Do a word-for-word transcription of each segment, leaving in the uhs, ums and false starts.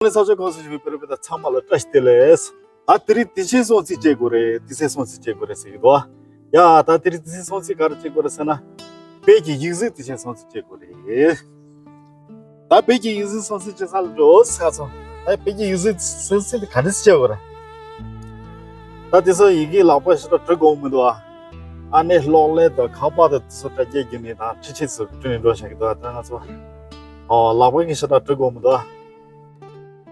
ནི་ས་ཆ་གོང་ས་ཞིག་པའི་བོད་རིགས་པ་ཚང་མ་ལ་བཀྲ་ཤིས་བདེ་ལེགས། ད་དེ་རིང་དུས་ཆེན་སྲུང་བརྩི་བྱེད་དགོས་རེད། དུས་ཆེན་སྲུང་བརྩི་བྱེད་དགོས་རེད་ཟེར་གྱི་འདུག་ཡ། ད་དེ་རིང་དུས་ཆེན་སྲུང་བརྩི་ག་རེ་བྱེད་དགོས་རེད་ཟེར་ན། བོད་ཀྱི་ཡིག་གཟུགས་དུས་ཆེན་སྲུང་བརྩི་བྱེད་དགོས་རེད། ད་བོད་ཀྱི་ཡིག་གཟུགས་སྲུང་བརྩི་བྱེད་ས་ལ་འགྲོ་ཟེར་སོང་། ད་བོད་ཀྱི་ཡིག་གཟུགས་སྲུང་བརྩི་དེ་ག་འདྲ་བྱེད་དགོས་རེད། ད་དེ་ཚོ་ཡི་གེ་ལག་པ་ཞེ་དྲག་འབྲི་དགོས་མི་འདུག་ཨ། ཨ་ནི་གློག་ཀླད་དང་ཁ་པར་དང་དེ་ཚོ་དྲ་རྒྱ་བརྒྱུད་ནས་དང་འཕྲུལ་ཆས་ཚོ་བསྐྲུན་ནས་འགྲོ་བཞག་གི་འདུག་ཨ། ད་ང་ཚོ་ཨོ་ལག་པ་གིས་ཞེ་དྲག་འབྲི་དགོས་མི་འདུག་ཨ།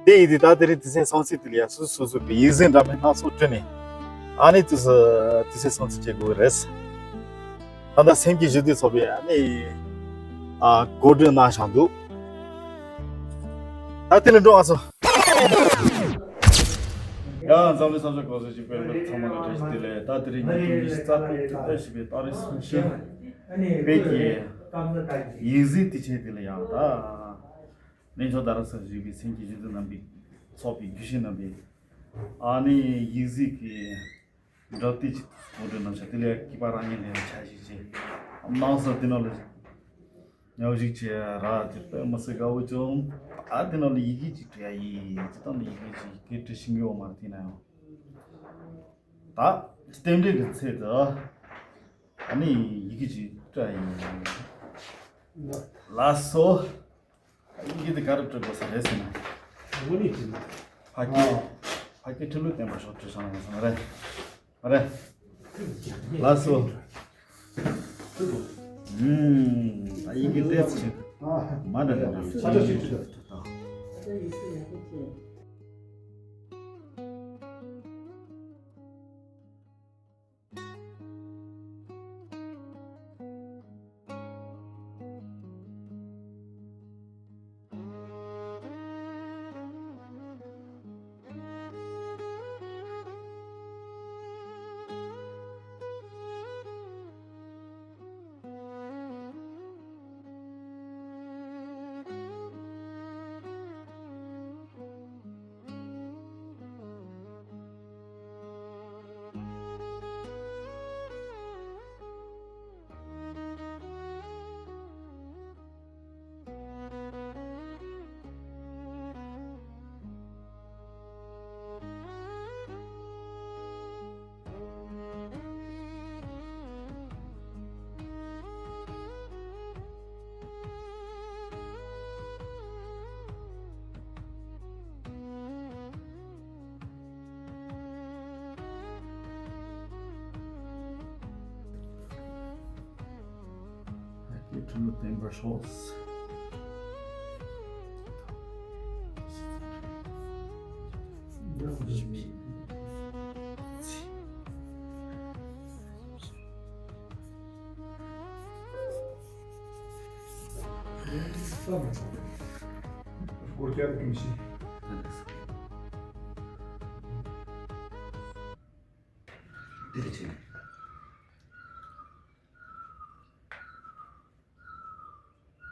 དེ་ཡིན་དུས་ད་དེ་རིང་དུས་ཆེན་སྲུང་བརྩི་དེ་ལ་ཡ་སོ་སོ་སོ་གི་ཡིག་གཟུགས་འདྲ་མིན་སྣ་ཚོགས་བསྐྲུན་ནས་ཨ་ནི་དུས་སུ་དུས་ཆེན་སྲུང་བརྩི་བྱེད་དགོས་ཀྱི་རེད། ད་ལྟ་སེམས་ཀྱི་ཞི་བདེ་ཚོགས་པའི་ཨ་ནི་ཨ་གོ་སྒྲིག་གནང་བཞག་འདུག་ད་དེ་ལ་འགྲོ་ང་ཚོ། ཡང་འཛམ་གླིང་ས་ཕྱོགས་གང་སར་བཞུགས་པའི་བོད་རིགས་ཚང་མ་ལ་བཀྲ་ཤིས་བདེ་ལེགས། ད་དེ་རིང་ཉིས་སྟོང་ཉི་ཤུ་རྩ་དྲུག་ཕྱི་ཟླ་བཞི་པའི་ཏ་རིག་སུམ་ཅུ། བོད་ཀྱི་ཡིག་གཟུགས་དུས་ཆེན་དེ་ལ་ཡང་ད་གླིང་ཕྱོགས་རྡ་རམ་ས་ལར་བཞུགས་པའི་སེམས་ཀྱི་ཞི་བདེ་རྣམ་པའི་ཚོགས་པའི་བརྒྱུད་བཤད་རྣམ་པའི་ཨ་ནི་ཡིག་གཟུགས་ཀྱི་འགྲེལ་བཤད་ཀྱི་གོ་སྒྲིག་གནང་བཞག་དེ་ལས་སྐྱིད་པ་རང་ཉིད་ལ་ཡང་འཆར་གཞི་ཅིག་གནང་སོང་། དེ་ནང་ལ་ཉོག་བཞུགས་ཆེ་ར་དེ་དཔེ་མི་སྲིད་དགའ་བོ་བྱུང་། ཨ་དེ་ནང་ལ་ཡི་གེ་ཅིག་བྲིས་ཡ་ཡིན། སྤྱིར་བཏང་ལ་ཡི་གེ་ཅིག་སྐད་བྲིས་ཤེས་ཀྱི་ཡོད་མ་རེད། དེ་ན་ཡང་ད་རྟེན་འབྲེལ་གྱི་ཚེ་དུ་ཨ་ནི་ཡི་གེ་ཅིག་བྲིས་ཡ་ཡིན། ལགས་སོ། ཡི་གེ་འདི་ག་རེ་འབྲི་དགོས་ས་རེད་ཟེར་ན། དངོས་གནས་བྲིས་ན། ཕ་སྐད། ཕ་སྐད་ཁྲི་ལོ་བརྟན་པར་ཤོག་བྲིས་བཞག་ན་ཡིན་ས་མ་རེད། མ་རེད། ལགས་སོ། ཨུམ། ད་ཡི་གེ་ལྟས་ཚེ་མ་འདྲ་འདྲ་འདྲ་ས་ཆ་ཆུ་ཆུ།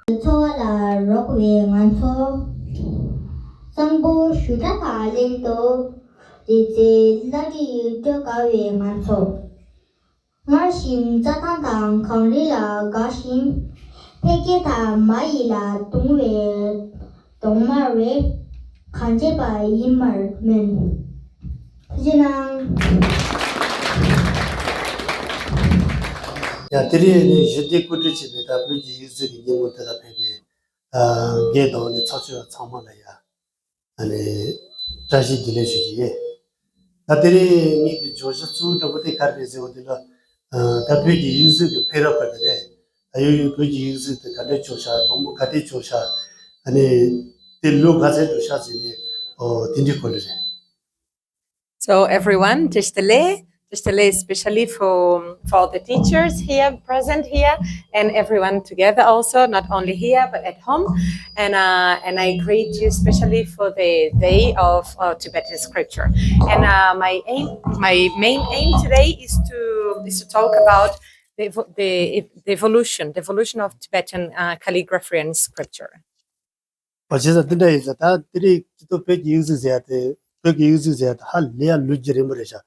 འཚོ་བ་ལ་རོགས་པའི་ང་ཚོ། གཙང་པོ་བཞུར་སྒྲ་དང་ལྷན་དུ། རི་རྩེའི་ལྷ་རིས་དཀྲོལ་དགའ་བའི་ང་ཚོ། སྔར་བཞིན་རྩྭ་ཐང་དང་གངས་རི་ལ་དགའ་ཞིང་། འཕེལ་རྒྱས་དང་མ་ཡིས་ལ་དུང་བའི་གདོང་དམར་བས། གང་བྱེད་པ་ཡིན་པར་སྨོན། ཐུགས་རྗེ་གནང་། ཡ་དེ་རིང་ནི་ཞི་བདེ་བཀོད་སྒྲིག་བྱས་པའི་ད་བོད་ཀྱི་ཡིག་གཟུགས་ཀྱི་ཉིན་མོ་འདི་ལ་ཕེབས་པའི་རྒན་དང་ནི་ཚོགས་གཙོ་ཚང་མ་ལ་ཡ། ཨ་ནི་བཀྲ་ཤིས་བདེ་ལེགས་ཞུ་རྒྱུ་ཡིན། ད་དེ་རིང་ངེད་ཀྱི་བརྗོད་གཞི་གཙོ་བོ་འདྲ་པོ་དེ་ག་རེ་རེད་ཟེར་བ་དེ་ལ། ཨ་ད་བོད་ཀྱི་ཡིག་གཟུགས་ཀྱི་འཕེལ་རབས་ག་དེ་རེད། ད་ཡོད་ཡོད་བོད་ཀྱི་ཡིག་གཟུགས་དེ་ག་འདྲས་བྱུང་ཤག་དང་པོ་ག་དེ་བྱུང་ཤག་ཨ་ནི་དེ་ལོ་ག་ཚོད་འགྲོ་ཤག་ཟེར་ནས་ཨོ་དེ་འདྲའི་སྐོར་ལ་རེད། So everyone, བཀྲ་ཤིས་བདེ་ལེགས། བཀྲ་ཤིས་བདེ་ལེགས། Especially for, for the teachers here, present here, and everyone together also, not only here but at home. And, uh, and I greet you especially for the day of, uh, Tibetan scripture. And, uh, my aim, my main aim today is to, is to talk about the evo-, the ev-, the evolution, the evolution of Tibetan, uh, calligraphy and scripture. བྱས་ཙང་འདི་འདྲ་ཡིན་ཙང་ད་དེ་རིང་སྤྱི་ཚོགས་བོད་ཀྱི་ཡིག་གཟུགས་ཟེར་ཡ་དེ། བོད་ཀྱི་ཡིག་གཟུགས་ཟེར་ཡ་དེ་ཧ་ལས་ཡ་ལོ་རྒྱུས་རིང་པོ་རེད་ཤག་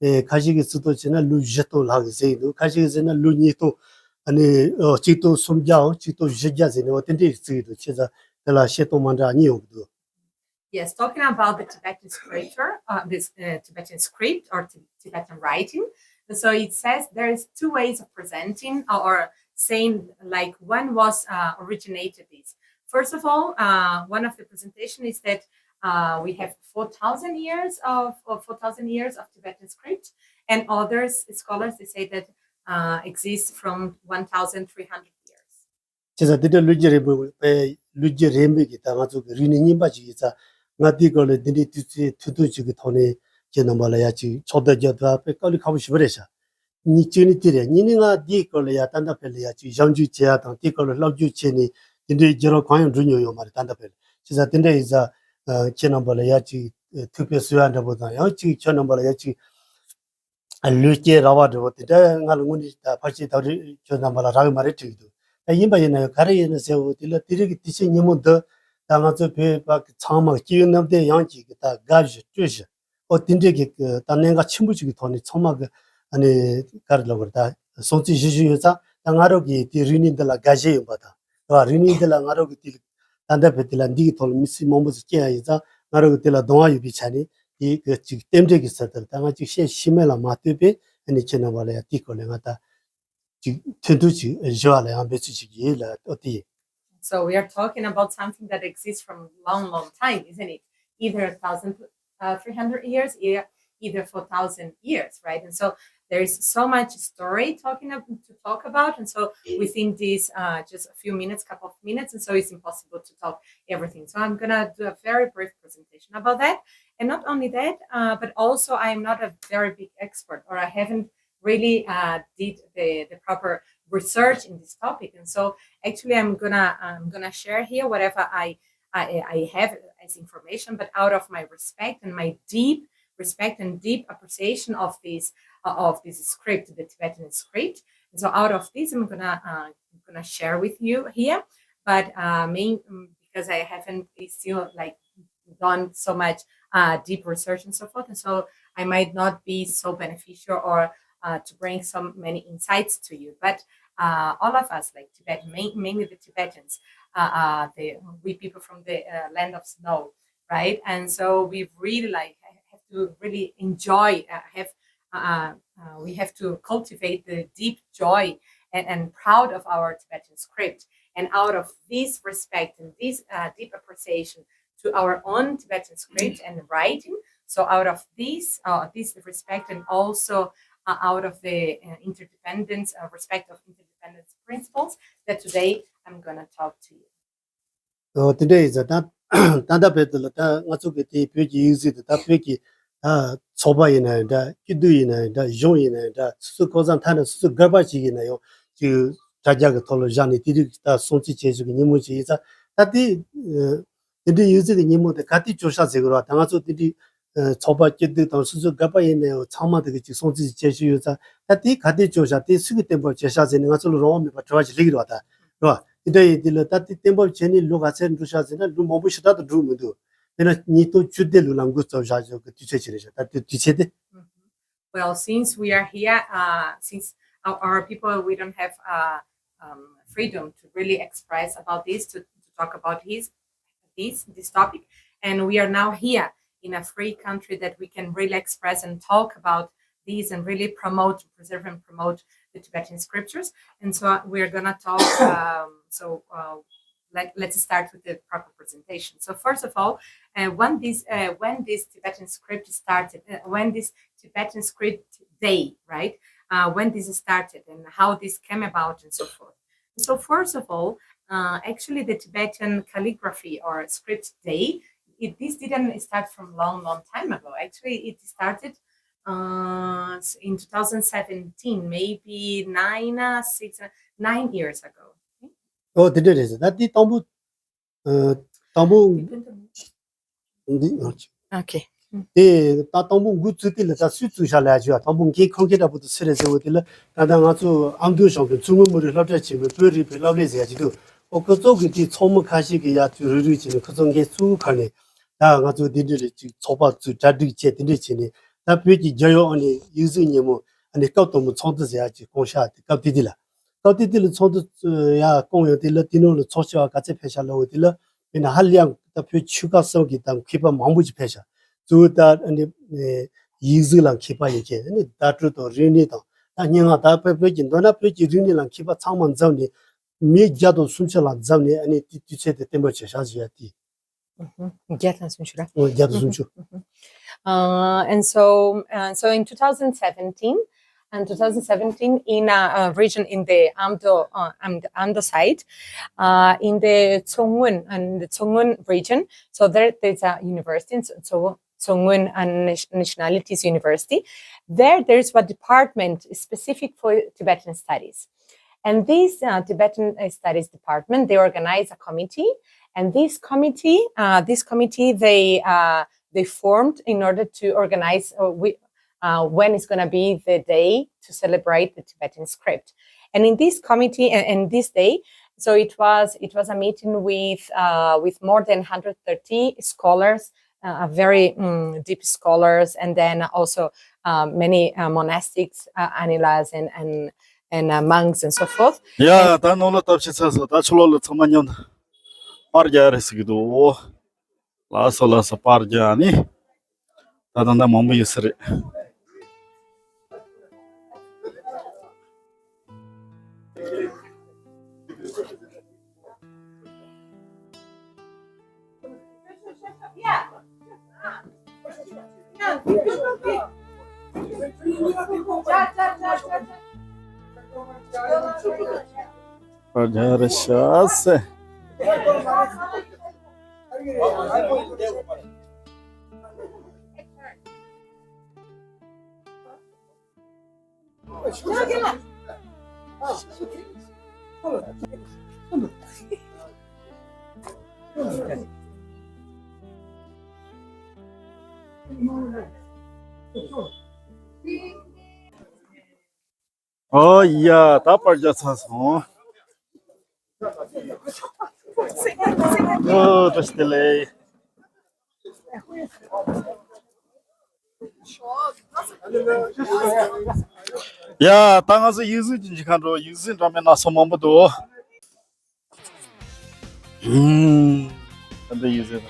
ཨེ་ཁ་ཤས་ཀྱིས་བརྩི་སྟངས་བྱས་ན་ལོ་བཞི་སྟོང་ལྷག་གི་ཟེར་གྱི་འདུག་ཁ་ཤས་ཀྱིས་ཟེར་ན་ལོ་ཉིས་སྟོང་། ཨ་ནི་ཨོ་གཅིག་སྟོང་སུམ་བརྒྱའམ་གཅིག་སྟོང་བཞི་བརྒྱ་ཟེར་ནས་འོ་དེ་འདྲས་བརྩི་གི་འདུག་བྱས་ཙང་དེ་ལ་བཤད་སྟངས་མ་འདྲ་གཉིས་ཡོང་གི་འདུག Yes, talking about the Tibetan scripture, uh, this uh, Tibetan script or Ti- Tibetan writing. And so it says there is two ways of presenting or saying, like, when was uh, originated this. First of all, uh, one of the presentation is that uh, we have four thousand years of, of four thousand years of Tibetan script, and others scholars, they say that uh, exists from one thousand three hundred years. བྱས་ཙང་དེ་འདྲ་ལོ་རྒྱུས་རིང་པོ་པའི་ལོ་རྒྱུས་རིང་པོའི་གི་ད་ང་ཚོ་གི་རིག་གནས་རྙིང་པ་ཅིག་ཡིན་ཙང་ང་དེའི་སྐོར་ལ་འདི་འདྲའི་དུས་ཚོད་ཐུང་ཐུང་ཅིག་གི་ཐོག་ནས་ཁྱེད་རྣམ་པ་ལ་ཡ་ཅིག་ཕྱོགས་བསྡུར་རྒྱག་ཐུབ་པ་དཔེ་དཀའ་ལས་ཁག་པོ་ཞེ་པོ་རེད་ཤག་གཉིས་གཅིག་ནི་དེ་རེད། གཉིས་ནི་ང་འདིའི་སྐོར་ལ་ཡ་ད་ལྟ་བར་ལ་ཡ་ཅིག་ཞབས་འཇུག་བྱེད་ཡ་དང་དེའི་སྐོར་ལ་བསླབ་བྱ་བྱས་ནས་དེ་འདྲའི་བརྒྱུད་རིམ་གང་ཡང་འགྲོ་མྱོང་ཡོད་མ་རེད། ད་ལྟ་བར་ལ་བྱས་ཙང་དེ་འདྲ་ཡིན་ཙང་ཁྱེད་རྣམ་པ་ལ་ཡ་ཅིག་ཐུགས་ཕན་གསོས་ཡ་འདྲ་པོ་དང་ཡང་ཅིག་ཁྱེད་རྣམ་པ་ལ་ཡ་ཅིག་ལུས་སྐྱེལ་ར་བ་འདྲ་པོ་དེ་འདྲ་ང་ལ་དངོས་གནས་ད་ཕལ་ཆེར་ད་རེས་ཁྱོད་རྣམ་པ་ལ་རག་གི་མ་རེད་དྲན་གྱི་འདུག་ད་ཡིན་པ་ཡིན་ན་ཡང་ག་རེ་ཡིན་ན་ཟེར་བ་དེ་ལ་དེ་རིང་གི་དུས་ཆེན་ཉིན་མོ་འདི་ད་ང་ཚོ་བོད་པ་ཚང་མ་སྐྱེ་ཡུལ་ནམ་བསྟན་ཡང་གཅིག་གི་ད་དགའ་བཞིན་སྤྲོ་བཞིན་ཨོ་དེ་འདྲའི་གི་ད་གནད་འགག་ཆེན་པོ་ཅིག་གི་ཐོག་ནས་ཚང་མ་གི་ཨ་ནི་ག་རེ་ལབ་དགོས་རེད། ད་སྲུང་བརྩི་ཞུ་བཞིན་ཡོད་ཙང་ད་ང་རང་གི་དེ་རིག་གནས་འདི་ལ་དགའ་ཞེན་ཡོད་པ་དང་རེད་བ། རིག་གནས་འདི་ལ་ང་རང་གི་དེ་ད་ལྟ་བོད་དེ་ལ་འདི་གི་ཐོག་ལ་མི་ཚེ་མང་པོ་ཞིག་སྐྱེལ་ཡ་ཡིན་ཙང་ང་རང་གི་དེ་ལ་གདེང་བ་ཡོད་པའི་ཆ་ནས་དེ་གི་ཅིག་རྟེན་འབྲེལ་གི་ཚུལ་དུ་ད་ང་ཅིག་བཤད་ཤེས་མེད་ལ་མ་ལྟོས་པའི་ཨ་ནི་ཁྱེད་རྣམ་པ་ལ་ཡང་དེའི་སྐོར་ལ་ང་ད་ཅིག་ཐུང་ཐུང་ཅིག་ཞུ་བ་ལ་ཡང་འབད་བརྩོན་ཞིག་ཡིན་ལ་ཨོ་དེ་ཡིན། So we are talking about something that exists from long, long time, isn't it? Either a thousand, uh, three hundred years, e- either four thousand years, right? And so there is so much story talking ab- to talk about, and so within these uh, just a few minutes, couple of minutes, and so it's impossible to talk everything. So I'm gonna do a very brief presentation about that, and not only that, uh, but also I am not a very big expert, or I haven't really uh, did the, the proper research in this topic. And so actually I'm gonna I'm gonna share here whatever I I, I have as information, but out of my respect and my deep respect and deep appreciation of this uh, of this script, the Tibetan script. And so out of this, I'm gonna uh, gonna share with you here, but uh, main um, because I haven't still like done so much uh, deep research and so forth, and so I might not be so beneficial or uh, to bring so many insights to you. But uh, all of us, like Tibet, main, mainly the Tibetans, uh, uh, the we people from the uh, land of snow, right? And so we really like have to really enjoy, uh, have uh, uh, we have to cultivate the deep joy and, and proud of our Tibetan script. And out of this respect and this uh, deep appreciation to our own Tibetan script and writing, so out of this, uh, this respect and also uh, out of the uh, interdependence, uh, respect of interdependence principles, that today I'm gonna talk to you. ཨོ་དེ་འདྲ་ཡིན་ཙང་ད་ད་ལྟ་བོད་དུ་ལ་ད་ང་ཚོ་གི་དེ་བོད་ཀྱི་ཡིག་གཟུགས་དེ་ད་བོད་ཀྱི་ད་ཚོགས་པ་ཡིན་ན་ཡང་འདྲ་སྐྱིད་སྡུག་ཡིན་ན་ཡང་འདྲ་གཞུང་ཡིན་ན་ཡང་འདྲ་སོ་སོ་ཁོ་ཚང་ཐ་ན་སོ་སོ་སྒེར་པ་ཞིག་ཡིན་ན་ཡང་ཅིག་དྲ་རྒྱ་གི་ཐོག་ལ་བཞག་ནས་དེ་རིགས་ད་སྲུང་བརྩི་བྱེད་ཕྱོགས་ཀྱི་ཉིན་མོ་ཞིག་ཡིན་ཙང་ད་དེ་དེ་འདྲའི་ཡིག་གཟུགས་ཀྱི་ཉིན་མོ་དེ་ག་དུས་བཅོ་ཤག་ཟེར་གི་རེད་བ། ད་ང་ཚོ་དེ་འདྲའི་ཚོགས་པ་སྐྱིད་སྡུག་དང་སོ་སོའི་སྒེར་པ་ཡིན་ན་ཡང་ཚང་མ་དེ་གི་ཅིག་སྲུང་བརྩི་ཅིག་བྱེད་ཤེས་ཡོད་ཙང་ད་དེ་ག་དུས་བཅོ་ཤག་དེ་སུ་གིས་གཏན་འབེབས་བྱས་ཤག་ཟེར་ནས་ང་ཚོ་ལ་རང་དབང་མེད་པར་དྲི་བ་ཞིག་སླེབས་ཀྱི་རེད་བ། ད་རེད་བ། དེ་འདྲ་ཡིན་དུས་ལ་ད་དེ་གཏན་འབེབས་བྱས་ནས་ལོ་ག་ཚད་འགྲོ་ཤག་ཟེར་ན་ལོ་མང་པོ་ཞེ་དྲག་ཏུ་འགྲོ་མི་འདུག་དཔེར་ན་ཉིས་སྟོང་བཅུ་བདུན་ལོ་ལ་འགོ་བརྩམས་བཞག་ཡོད་ཀྱི་དུས་ཚོད་ཅིག་རེད་ཤག་ད་དེ་དུས་ཚོད་དེ། Well, since we are here, uh, since our, our people, we don't have uh, um, freedom to really express about this, to, to talk about his this this topic, and we are now here in a free country that we can really express and talk about these and really promote, preserve and promote the Tibetan scriptures. And so we're gonna talk. Um, so uh, let, let's start with the proper presentation. So first of all, uh, when this uh, when this Tibetan script started, uh, when this Tibetan script day, right? Uh, when this started and how this came about and so forth. So first of all, uh, actually the Tibetan calligraphy or script day, it, this didn't start from long, long time ago. Actually, it started uh, in two thousand seventeen, maybe nine, uh, six, uh, nine years ago. ཨོ་དེ་འདྲ་རེད་ཟེར། ད་དེ་དང་པོ་ཨ་དང་པོ་འདི་ང་ཚོ་Okay. དེ་ད་དང་པོ་འགོ་བཙུགས་དུས་ལ་ད་སུས་བཙུགས་ཤག་ལབ་ཡ་ཅིག་ཡ། དང་པོ་འགན་འཁུར་མཁན་འདྲ་པོ་དེ་སུ་རེད་ཟེར་བ་དེ་ལ་ད་ལྟ་ང་ཚོ་ཨ་མདོ་གཞུང་གི་མཚོ་སྔོན་མི་རིགས་སློབ་གྲྭ་ཆེན་མོའི་བོད་རིག་པའི་སློབ་གླིང་ཟེར་ཡ་ཅིག་འདུག་ཨོ་ཁོ་ཚོ་གི་དེ་ཚོགས་མི་ཁ་ཤས་ཀྱིས་ཡར་ཚུར་རུག་རུག་བྱས་ནས་ཁོ་ཚོ་འགན་གཙོ་བོ་ཁུར་ནས་ད་ང་ཚོ་དེ་འདྲ་རེད་ཅིག་ཚོགས་པ་བཙུགས་གྲ་སྒྲིག་བྱས་དེ་འདྲ་བྱས་ནས་ད་བོད་ཀྱི་རྒྱལ་ཡོངས་ཨ་ནི་ཡིག་གཟུགས་ཉིན་མོ་ཨ་ནི་སྐབས་དང་པོ་ཚོགས་འདུ་ཟེར་ཡ་ཅིག་བསྐོང་ཤག་དེ་སྐབས་དེ་དུས་ལ་སྐབས་དེ་དུས་ལ་ཚོགས་འདུ་ཡར་བསྐོང་ཡོང་དུས་ལ་དེ་ནང་ལ་ཚོགས་ཆེ་བ་ག་ཚད་ཕེབས་ཤག་ལབ་འོ་དེ་ལ་ དཔེར་ན་ཧ་ལམ་ད་བོད་ཆོལ་ཁ་གསུམ་གྱི་ད་མཁས་པ་མང་པོ་ཅིག་ཕེབས་ཤག་གཙོ་བོ་ད་ཨ་ནི་ཡིག་གཟུགས་ལ་མཁས་པ་ཡིན་མཁན། ཨ་ནི་བརྡ་སྤྲོད་དང་རིག་གནས་དང་ད་སྙན་ངག་ད་བོད་བོད་ཀྱི་མདོར་ན་བོད་ཀྱི་རིག་གནས་ལ་མཁས་པ་ཚང་མ་འཛོམས་ནས། མི་བརྒྱ་དང་སུམ་ཅུ་ལ་འཛོམས་ནས་ཨ་ནི་དུས་དུས་ཚོད་དེ་བརྟན་པོ་བྱས་ཤག་ཟེར་ཡ་དེ། ཨུ་ཧུ། བརྒྱ་དང་སུམ་ཅུ་ར། ཨོ། བརྒྱ་དང་སུམ་ཅུ། Uh, and so, uh, so in two thousand seventeen, and two thousand seventeen in a, uh, region in the Amdo, uh, Am- Amdo side, uh, in the Tsongun, and the Tsongun region. So there, there's a university, so Tsongun and Nat- Nationalities University. There, there's a department specific for Tibetan studies. And this, uh, Tibetan, uh, Studies Department, they organize a committee, and this committee, uh, this committee, they, uh, they formed in order to organize, uh, we, uh, when is gonna be the day to celebrate the Tibetan script. And in this committee, uh, in this day, so it was, it was a meeting with, uh, with more than hundred thirty scholars, uh, very, mm, deep scholars, and then also, uh, many, uh, monastics, uh, anilas and, and, and, uh, monks and so forth. ཡ། ད་ནོར་ལ་སྟབས་ཤེས་ཚར་སོང་། ད་ཕྱི་ལོགས་ལ་ཚང་མ་མཉམ་དུ་པར་རྒྱག་རེད་ཟེར་གྱི་འདུག་ལགས་སོ་ལགས་སོ། པར་རྒྱག་ནི་ད་ད་ད་མང་པོ་ཡོད་ས་རེད། ཨོ་ཡ། ད་པར་རྒྱག་ཚར་སོང་། ཨོ། བཀྲ་ཤིས་བདེ་ལེགས། ཡ། ད་ང་ཚོ་ཡིག་གཟུགས་ཀྱི་འཇིགས་ཁ་འགྲོ། ཡིག་གཟུགས་འདྲ་མིན་སྣ་ཚོགས་མང་པོ་འདུག་ཧུམ། ད་འདི་ཡིག་གཟུགས་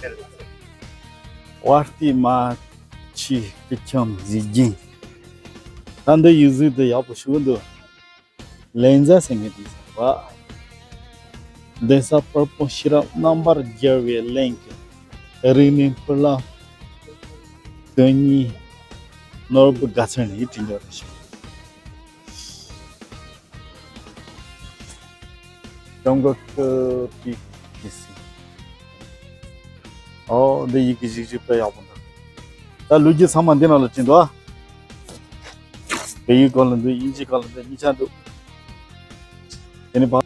དང་། ཝ་ཏི་མ་ཆི་སྐུ་ཁྱམས་གཟི་རྒྱན། ད་འདི་ཡིག་གཟུགས་དེ་ཡག་པོ་ཞེ་པོ་འདུག་ལན་ཛ་ཟེར་མཁན་དེ་ཟེར་བ། གདན་ས་དཔལ་སྤུངས་ཤེས་རབ་རྣམ་པར་རྒྱལ་བའི་གླིང་གི་རིག་གནས་ཕུག་ལམ་དོན་གཉིས་ནོར་བུ་དགའ་ཚལ་ནས་བྲིས་འཇོག་རེ་ཞིག་སྐྱབས་མགོན་སྐུ་བགྲེས་ཀྱི་སྲིད། ཨོ། འདི་ཡི་གེ་ཞིབ་ཞིབ་དཔེ་ཡག་པོ་འདུག་ད་ལོ་རྒྱུས་ཚང་མ་འདི་ནང་ལ་བྲིས་འདུག་བོད་ཡིག་སྐོར་ལ་འདུག་དབྱིན་ཇིའི་སྐོར་ལ་འདུག་གཉིས་ཆ་འདུག་དེ་ནི་བ།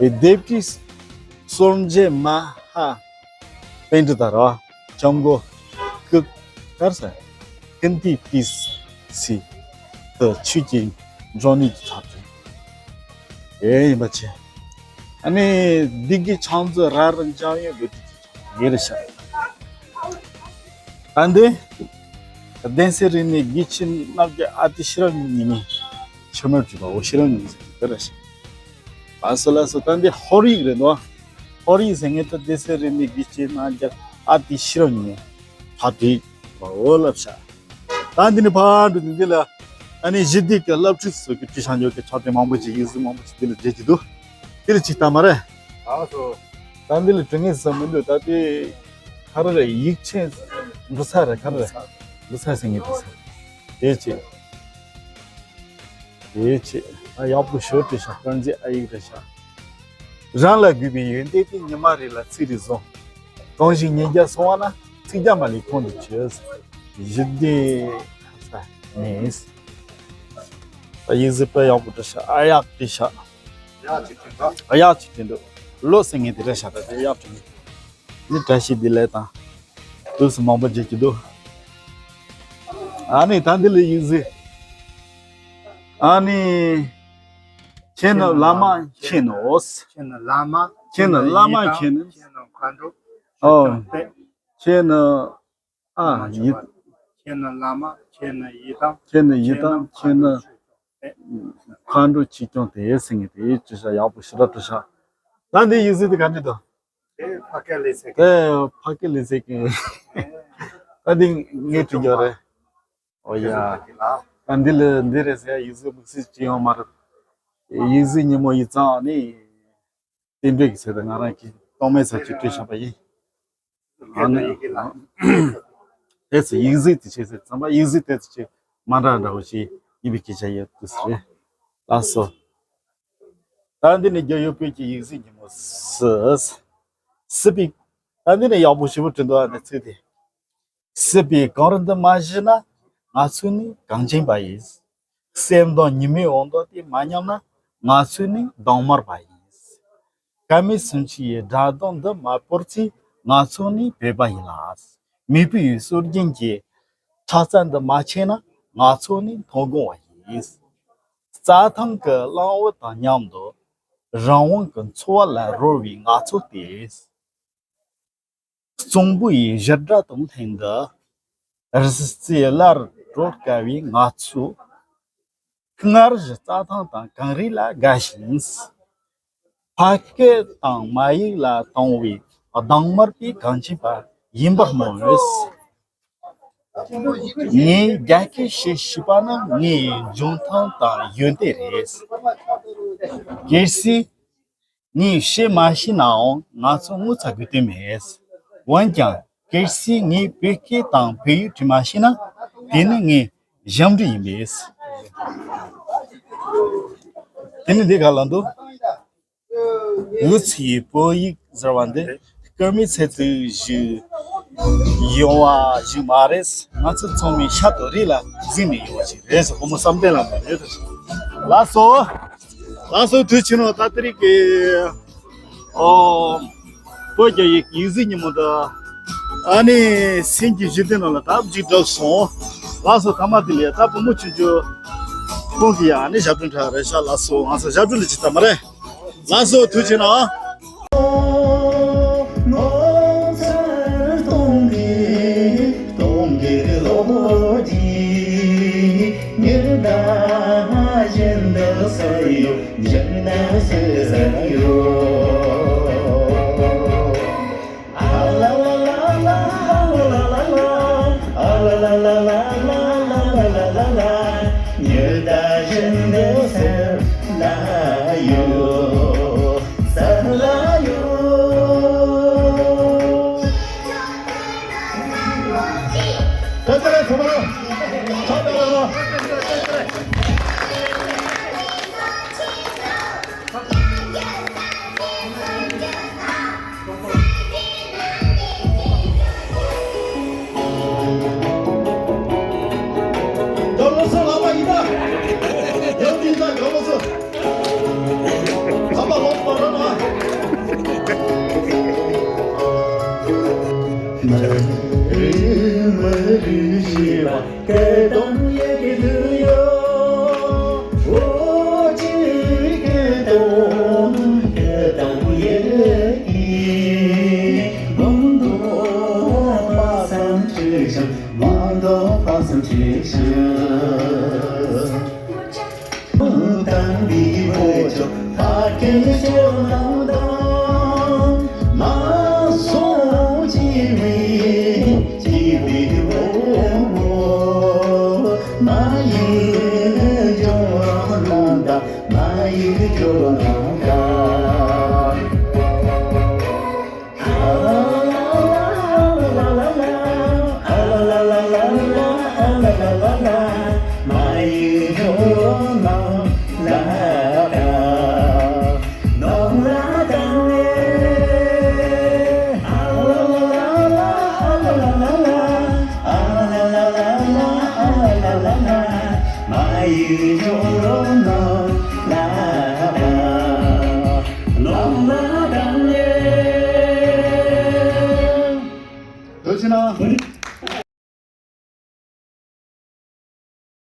སྡེ་པའི་སོར་འཇལ་མ་ཧ་པཎྜི་ཏ་ར་བ་སྐྱབས་མགོན་སྐུ་གར་ས་ཀུན་ཏི་པི་སི་དུ་ཆོས་ཀྱི་འབྱུང་གནས་ཀྱི་ཕྱག་དྲུང་ཨེ་ཡིན་པ་ཆེ། ཨ་ནི་སྡེ་དགེ་ཕྱག་མཛོད་ར་རི་འཇམ་དབྱངས་ལུ་ཏི་ཡེ་རེ་ཤ། ད་འདི་གདན་སའི་རིག་གནས་དགེ་བཤེས་རྣམ་རྒྱལ་ཨ་ཏི་ཤེས་རབ་ཉི་མའི་ཆེན་མོར་གྱུར་པའོ། ཤེས་རབ་ཉི་མ་ཟེར་གྱི་དེ་ར་ཤ། ལགས་སོ་ལགས་སོ། ད་འདི་ཧོར་ཡིག་རེད་དོ། ཧོར་ཡིག་ཟེར་མཁན་དེ་གདན་སའི་རིག་གནས་དགེ་བཤེས་རྣམ་རྒྱལ་ཨ་ཏི་ཤེས་རབ་ཉི་མའི་ཕྱག་བྲིས་པའོ་ལབ་ཤག་ད་འདི་ནི་ཕར་འགྲོ་དུས་འདི་ལ་ཨ་ནི་ཞི་བདེ་གི་བླ་སྤྲུལ་སོགས་ཀྱི་བྲིས་བཞག་ཡོད་ཀྱི་ཕྱག་དེབ་མང་པོ་ཅིག་ཡིག་གཟུགས་མང་པོ་ཅིག་འདི་ལ་མཇལ་གྱི་འདུག་དེ་ལ་ཅིག་ལྟ་མ་རེད། ཨ་སོ། ད་འདི་ལ་དྲི་ངན་ཟེར་མི་འདུག་ད་དེ་ག་རེ་རེད། ཡིག་ཆེན་འབྲུ་ཚ་རེད། ག་རེ་རེད། འབྲུ་ཚ་ཟེར་ངེས་འདུག་ས་དེ་ཅིག་དེ་ཅིག་ཡག་པོ་ཞེ་པོ་བྲིས་ཤག་དཀར་མཛེས་ཨ་ཡིག་བྲིས་ཤག་རང་ལ་དགོས་པའི་ཡོན་ཏན་དེ་ཉི་མ་རེ་ལ་ཚིག་རེ་བཟུང་། གང་ཞིག་ཉིས་བརྒྱ་སོང་བ་ན་ཚིག་བརྒྱ་མ་ལས་ཁོང་དུ་ཆུད། ཞི་བདེ་ཁ་ས་ནས། ད་ཡིག་གཟུགས་དཔེ་ཡག་པོ་བྲིས་ཤག་ཨ་ཡག་བྲིས་ཤག་ཨ་ཡག་ཅིག་བྲིས་འདུག་ལོ་ཟེར་མཁན་དེ་བྲིས་ཤག་ད་དེ་ཡག་བྲིས་འདུག་ནི་བཀྲ་ཤིས་བདེ་ལེགས་དང་། དུས་སུ་མང་པོ་བརྗེད་ཀྱི་འདུག་ཨ་ནི་ད་འདི་ལ་ཡིག་གཟུགས། ཨ་ནི། ཁྱེད་ནི་བླ་མ་མཁྱེན་ནོ། ཁྱེད་ནི་བླ་མ། ཁྱེད་ནི་བླ་མ་མཁྱེན་ནི། ཁྱེད་ནི་མཁའ་འགྲོ། ཨོ། ཁྱེད་ནི། ཨ་ཡི། ཁྱེད་ནི་བླ་མ། ཁྱེད་ནི་ཡི་དམ། ཁྱེད་ནི་ཡི་དམ། ཁྱེད་ནི་མཁའ་འགྲོ་ཆོས་སྐྱོང་དེ་ཟེར་མཁན་དེ་བྲིས་ཤག་ཡག་པོ་ཞེ་དྲག་བྲིས་ཤག་ད་འདི་ཡིག་གཟུགས་དེ་ག་འདྲ་འདུག་དེ་ཕ་སྐད་ལས་ཟེར་གི། དེ་ཕ་སྐད་ལས་ཟེར་གི། ད་འདི་ངས་བྲིས་རྒྱུ་རེད། ཨོ་ཡ། ད་འདི་ལ་འདི་རེད་ཟེར་ཡིག་གཟུགས་དམིགས་བསལ་ཅི་ཡོང་མ་རེད། ཡིག་གཟུགས་ཉིན་མོ་ཡིག་ཚང་ནི། རྟེན་འབྲེལ་གྱི་ཚད་དུ་ང་རང་གིས་གཏོང་མེད་ཚར་གཅིག་སྤྲད་བཞག་པ་ཡིན། ཨ་ནི། ཨེ་ཙི་ཡིག་གཟུགས་དེ་ཆེ་ཟེར་ཙམ་པ་ཡིག་གཟུགས་དེ་ཚོ་ཆེ་མ་འདྲ་འདྲ་བོ་ཞིག་ཡིན་པའི་སྐད་ཆ་ཡོད་དུས་རེད། ལགས་སོ། ད་འདི་ནི་རྒྱ་ཡོད་བོད་ཀྱི་ཡིག་གཟུགས་ཉིན་མོ་སི། སི་པའི། ད་འདི་ནི་ཡག་པོ་ཞེ་པོ་བྲིས་འདུག་ཨ་ནི་ཚིག་དེ། སྲིད་པའི་གངས་རི་འདི་མ་བཞུས་ན། ང་ཚོ་ནི་གངས་ཅན་པ་ཡིན། སེམས་དང་ཉི་མའི་འོད་མདོག་དེ་མ་ཉམས་ན། ང་ཚོ་ནི་གདོང་དམར་པ་ཡིན། སྐར་མའི་སུམ་ཅུ་ཡི་སྒྲ་གདངས་འདི་མ་སྤོར་ཚེ། ང་ཚོ་ནི་བོད་པ་ཡིན་ལ། མེས་པོའི་སྲོལ་རྒྱུན་གྱི་ཁྲག་རྩ་འདི་མ་ཆད་ན། ང་ཚོ་ནི་མཐོང་དགོང་བ་ཡིན། རྩྭ་ཐང་གི་གླང་བོ་དང་མཉམ་དུ། རང་དབང་གི་འཚོ་བ་ལ་རོལ་བའི་ང་ཚོ་སྟེ། གཙང་པོ་ཡི་བཞུར་སྒྲ་དང་ལྷན་དུ། རི་རྩེ་ལ་བགྲོད་དཀའ་བའི་ང་ཚོ། སྔར་བཞིན་རྩྭ་ཐང་དང་གངས་རི་ལ་དགའ་ཞིང་། ཕ་སྐད་དང་མ་ཡིག་ལ་དང་བའི་གདོང་དམར་པའི་གངས་ཅན་པ་ཡིན་པར་སྨོན། ངས་རྒྱ་སྐད་བཤད་ཤེས་པ་ནི་ངའི་འཇོན་ཐང་དང་ཡོན་ཏན་རེད། གལ་སྲིད། ངས་བཤད་མ་ཤེས་ནའང་ང་ཚོ་ངོ་ཚ་དགོས་དོན་མེད། འོན་ཀྱང་གལ་སྲིད་ངས་བོད་སྐད་དང་བོད་ཡིག་བྲིས་མ་ཤེས་ན་དེ་ནི་ངའི་ཞབས་འདྲེན་ཡིན་པས། དེ་ནི་འདི་ག་ལ་འདུག་འུ་ཚོའི་བོད་ཡིག་ཟེར་བ་འདི་སྐར་མའི་ཚད་དུ་བཞུགས་ཡོང་བ་ཞིག་མ་རེད། ང་ཚོ་ཚང་མའི་ཤ་དང་རིགས་ལ་འཛིན་ནས་ཡོང་བ་ཞིག་རེད་ཟེར་བུ་མོ་བསམ་གཏན་ལ་མ་རེད། ལགས་སོ། ལགས་སོ། དུས་ཆེན་ནོ་ད་ཏི་རིག་གི་ཨོ། བོད་རྒྱ་ཡིག་ཡིག་གཟུགས་ཉིན་མོ་ད། ཨ་ནི་སེམས་ཀྱི་བཞི་ལྡན་ནང་ལ་ད་གཅིག་གྲགས་སོང་། ལགས་སོ། ཐ་མ་དེ་ལས་ད་བུ་མོ་ཆུང་ཆུང་ཁོང་གི་ཡ་ཨ་ནི་ཞབས་དྲུང་གྲགས་རེད་ཤག་ལགས་སོ། ང་ཚོ་ཞབས་དྲུང་ལ་ཅིག་ད་མ་རེད། ལགས་སོ། དུས་ཆེན་ནོ། ཐུགས་རྗེ་གནང་།